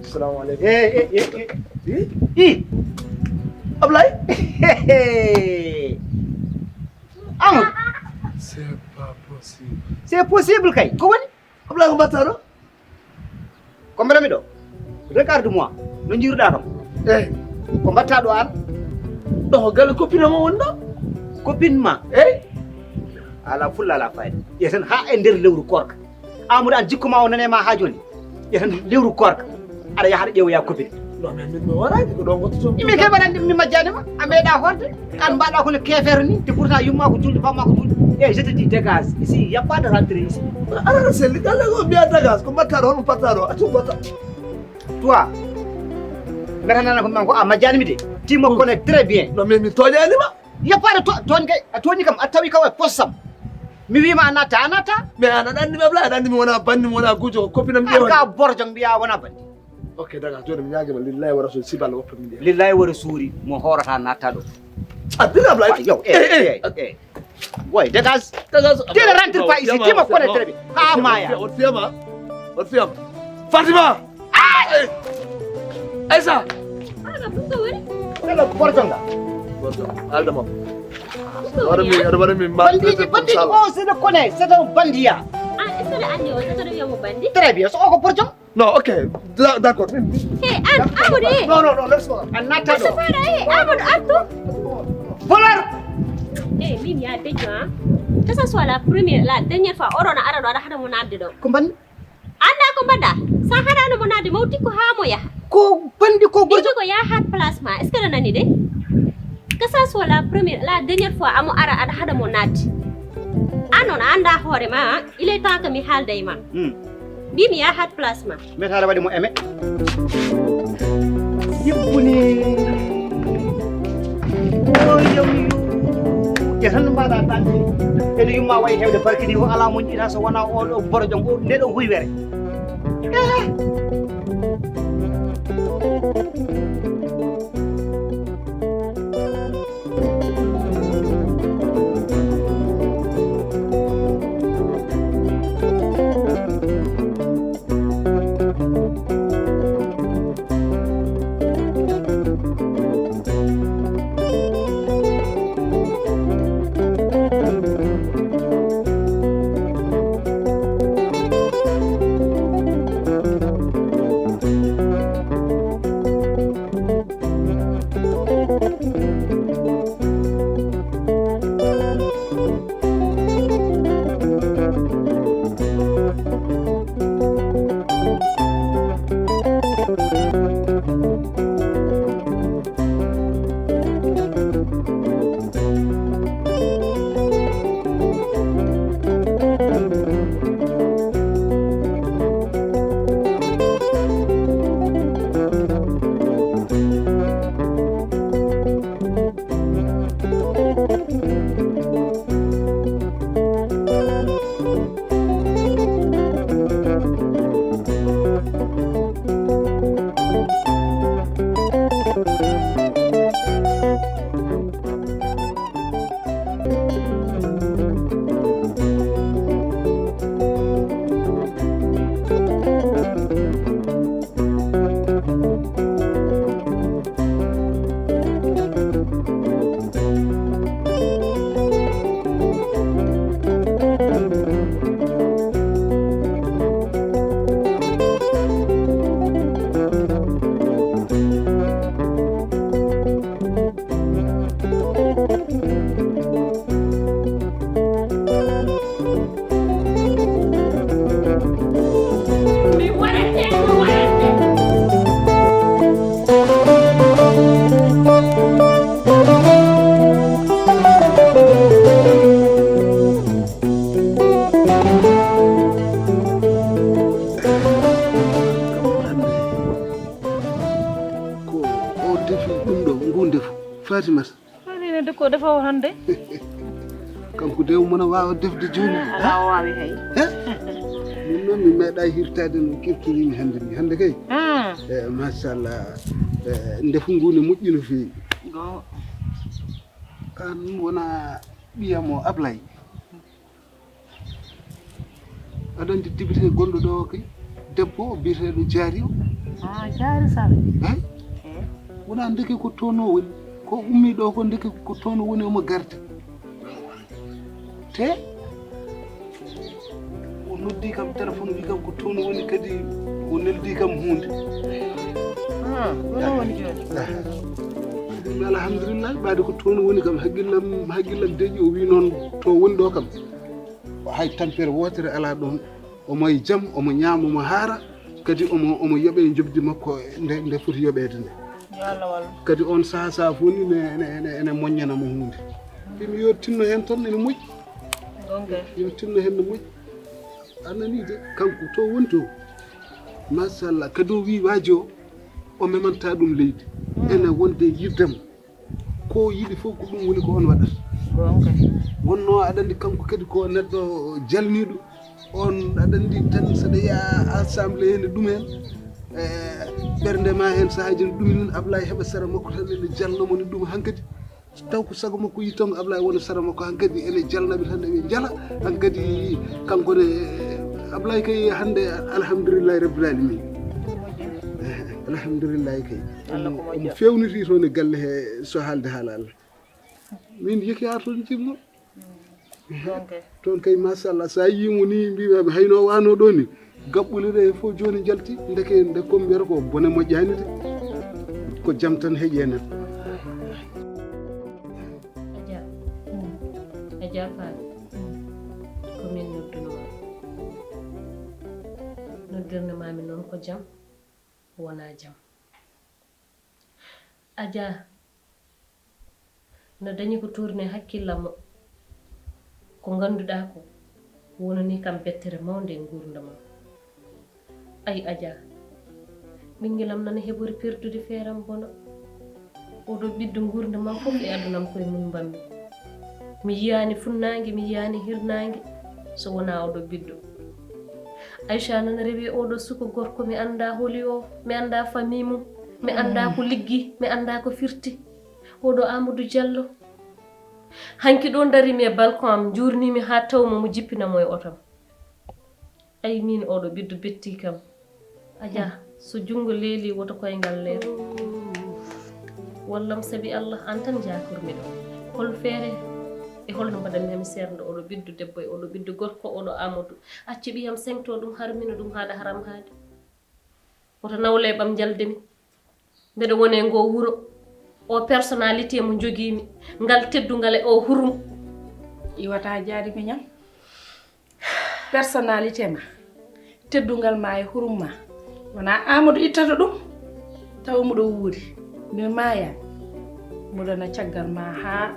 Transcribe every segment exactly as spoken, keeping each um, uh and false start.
Salamu aleykum. Eh, eh, eh, eh. Eh? I. Ablaye? Amadou. C'est pas possible. C'est possible kay. Ko woni? Ablaye, ko mbaɗtaa ɗo? Ko mbeɗa mi ɗo? Regarde-moi. No njiiruɗaa kam? Eh. Ko mbaɗtaa ɗo aan? Ɗo ko galle copine am o woni ɗo? Copine ma? Eh. Ala fulla, ala fayda. Ƴetten haa e nder lewru koorka. Amadou, aan jikku ma o nane ma haa jooni. Ƴetten lewru koorka. Aɗa yaha aɗa ƴeewoya copine. Non, mais min mi waraani ko ɗo ngottoto. Min kay mbaɗa mi majjaani ma. A meeɗa hoorde. Aan mbaɗa ko no keefeero ni. Te pourtant yumma ko juulɗo, bamma ko juulɗo. Eh, je te dis, dégage. Ici, il y a pas de rentrée ici. Aɗa selli galle ko mbiya dégage. Ko mbaɗtaa ɗo, hono mbaɗtaa ɗo. Accu mbaɗtaa. Toi. Mbeɗa nana ko man ko a majjaani mi de. Tu me connais très bien. Non, mais mi tooñaani ma. Yeppaade to-, tooñ kay, a tooñi kam, a tawi kam e poste am. Mi wiima a natta, a natta. Mais an aɗa anndi mi Ablaye, aɗa anndi mi wona banndi, mi wona gujo, ko copine am. An ƴeewani. Ka borjo mbiya wona banndi. Ok, d'accord, jooni mi ñaagima lillahi wa rasul, sibal woppa mi ƴeewa. Lillahi wa rasuli, mo hoorata natta ɗo. A dina Ablaye. Wa, yow, eh, eh, eh, eh. Woy, dégage. Dégage. Tu ne rentres pas ici, tu me connais très bien. Ha, maya. On fiyama, on fiyama. Fatima! Ay! Aïssa! Ala ɗum ko woni? Kala bortonga. Bortonga. Alda mam. Aɗa waɗa mi, aɗa waɗa mi ma. Bandiji, bandiji, oh, c'est le connaît, c'est un bandit. Ah, est-ce que le andi o, c'est le yomo bandit? Très bien, so o ko bortonga. Non, ok. D'accord. Hey, an, Amadou, eh. Non, non, non, laisse-moi. An natta ɗo. Laisse-moi, eh, Amadou, artu. Voleur. Eh, min ya dejo, hein. Que ça soit la première, la dernière fois, oɗo na ara ɗo, aɗa haɗa mo naatde ɗo. Ko mbanmi? Annda ko mbaɗa. Sa haɗano mo naatde, mawti ko haa mo yaha. Ko banndi ko gorko. Ɓe ko ya haat place ma. Est-ce que aɗa nani de? Que ça soit la première, la dernière fois, amo ara aɗa haɗa mo naatde. An on a annda hoore ma, hein? Il est temps que mi haalda e ma. Hmm. Mbi mi ya haat place ma. Mais haɗa waɗi mo aimé. Yibbuni. Oyo mi yu. Ƴe tan mbaɗa tande. Ene yumma wayi hewde barki ni o ala mo jiita so wona o ɗo borojo o nde ɗo huywere. Eh. Ko o defi ɗum ɗo, ngu ndefu. Fatimata. Hani ne de ko defawo hannde? Kanko de omo waawa defde jooni. Alaa o waawi hay. He? Min noon mi meeɗaa hirtaade no kirkiriimi hannde ni. Hannde kay. Hmm. Eh, machallah. Eh, ndefu ngu ne moƴƴi no feewi. Go. Aan wona ɓiyam o Ablay. Aɗa anndi député gonɗo ɗo kay, debbo biyeteeɗo Jaari o, Ah, jaari Sala. Hein? Wona ndeke ko toon o woni. Ko ummi ɗo ko ndeke ko toon o woni omo gardi. Te o noddi kam téléphone wi kam ko toon o woni kadi o neldi kam huunde. Ah, wona woni jooni. Alhamdulillah, ɓaade ko toon o woni kam hakkillam hakkillam deƴi o wi noon to woni ɗo kam. Hay tampere wootere alaa ɗoon. Omo e jam, omo ñaama, omo haara, kadi omo omo yoɓe e njoɓdi makko nde nde foti yoɓeede nde. Yo Allah wallu. Kadi oon sahaa sahaa fof ni ne ene ene ene moññana mo huunde. Imi yo tinno heen tan ene moƴƴi. Gonga. Yo tinno heen no moƴƴi. A nanii de, kanko to woni to. Machallah, kadi o wii waaji o, o memanta ɗum leydi. Ene wonde e yirdem. Ko yiɗi fof ko ɗum woni ko on waɗata. Gonga. Wonno aɗa anndi kanko kadi ko neɗɗo jalniiɗo. On aɗa anndi tan saɗa yaha assemblée hene ɗum heen. E ɓernde ma heen sahaaji no ɗum heen Ablaye heɓa sara makko tan ene jalna mo ni ɗum hankadi. Taw ko sago makko yi tan Ablaye wona sara makko hankadi ene jalnaɓe tan eɓe jala hankadi kanko ne Ablaye kay hannde alhamdulillahi rabbil alamin. Alhamdulillahi kay. Allah ko moƴƴo. Fewniti toon e galle he so haalde haala Allah. Min yeki haa toon jimmo. Toon kay. Toon kay machallah so a yii mo ni mbiɓe hayno wano ɗo ni gaɓɓule ɗe fof joni jalti ndeke nde kombiyata ko bone moƴƴani de. Ko jam tan heƴi enen. Aja. Aja Faal. Ko min noddunoma. Noddirnoma mi noon ko jam wona jam. Aja no dañi ko tourné hakkillam mo ko ngannduɗaa ko wonani kam bettere mawnde e nguurndam am. Ay Aja, ɓinngel am nana heɓori perdude feere am bona. Oɗo ɓiɗɗo nguurndam am fof e aduna am koye mum mbanmi. Mi yiyaani funnaange, mi yiyaani hirnaange so wonaa oɗo ɓiɗɗo. Aicha nana rewi oɗo suka gorko mi anndaa holi o, mi anndaa famii mum, mi anndaa ko liggi, mi anndaa ko firti. Oɗo Amadou Diallo. Hanki ɗo darimi e balcon am, njuurnimi haa tawmo mo jippina mo e oto am. Ay min oɗo ɓiɗɗo betti kam. Aja, so junngo leeli woto koyngal leer. Wallam sabi Allah an tan njakormi ɗo. Hol feere e holno mbaɗanmi hami seernde oɗo ɓiɗɗo debbo e oɗo ɓiɗɗo gorko oɗo Amadou. Accu ɓiyam sengto ɗum harmina ɗum haɗa haram haade. Woto nawle ɓam njalde mi. Mbeɗa woni e ngoo wuro, o personnalité mo njogiimi, ngal teddungal e o hurum. Iwata jaari miñam. Personnalité ma, teddungal ma e hurum ma, wonaa Amadou ittata ɗum, tawa muɗo wuuri, mi maaya, muɗana caggal ma haa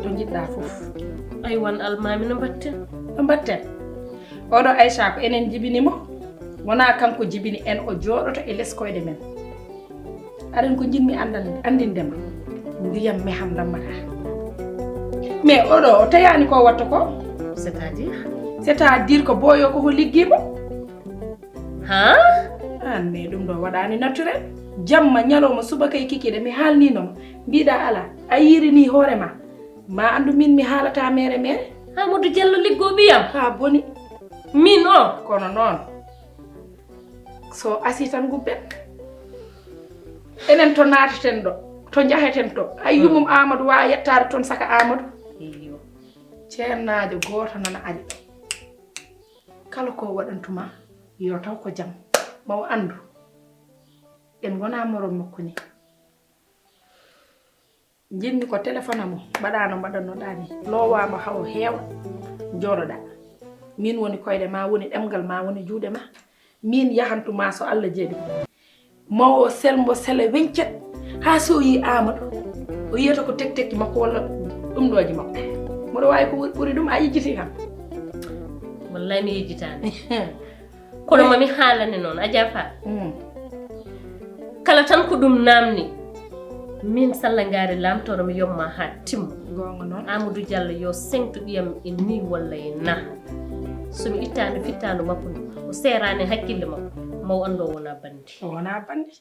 to njiɗɗa fof. Ay wan almaami no mbatten? No mbatten? Oɗo Aïcha ko enen jibini mo, wonaa kanko jibini en o jooɗoto e les koyɗe men. Aɗa anndi ko njiɗmi anndinde ma? Ndiyam meham dammataa. Mais oɗo o tayaani ko watta ko? C'est-à-dire? C'est-à-dire ko booyo ko ko liggi mo? Ha? An mais ɗum ɗo waɗaani naturel. Jamma ñalawma subaka e kikiɗe mi haalnino ma. Mbiɗa ala a yirini hoore ma. Ma anndu min mi haalata mere mere. Amadou Diallo liggo ɓiyam? Ha boni. Min o? Kono noon. So asii tan ngubben. Enen to naataten ɗo, to njaheten to, ay yumum Amadou waawa yettaade toon saka Amadou. Iyo. Ceernaajo gooto nana ari ɗo. Kala ko waɗantuma yo taw ko jam. Ma o anndu. En ngonaa morom makko ni. Njiɗmi ko téléphone am o mbaɗa no mbaɗannoɗaa ni, loowaama hawo heewa, jooɗoɗaa. Miin woni koyɗe ma, woni ɗemngal ma, woni juuɗe ma. Miin yahantuma so Allah jaɓi. Ma o sel mbo sele weñcet haa so o yii Amadou, o yiyata ko tektekki makko walla ɗum ɗooji makko. Mboɗo waawi ko ɓuri ɗum, a yejjitii kam. Wallay mi yejjitaani. Kono mami haalane noon a jafa. Kala tan ko ɗum namni min sallangare lamtoro mi yomma ha timma. Gonga noon. Amadou Diallo yo sengto ɓiyam e ni walla e na. Somi ittano fittano makko ndu o serani hakkille makko maw ando wona bandi. Wona bandi.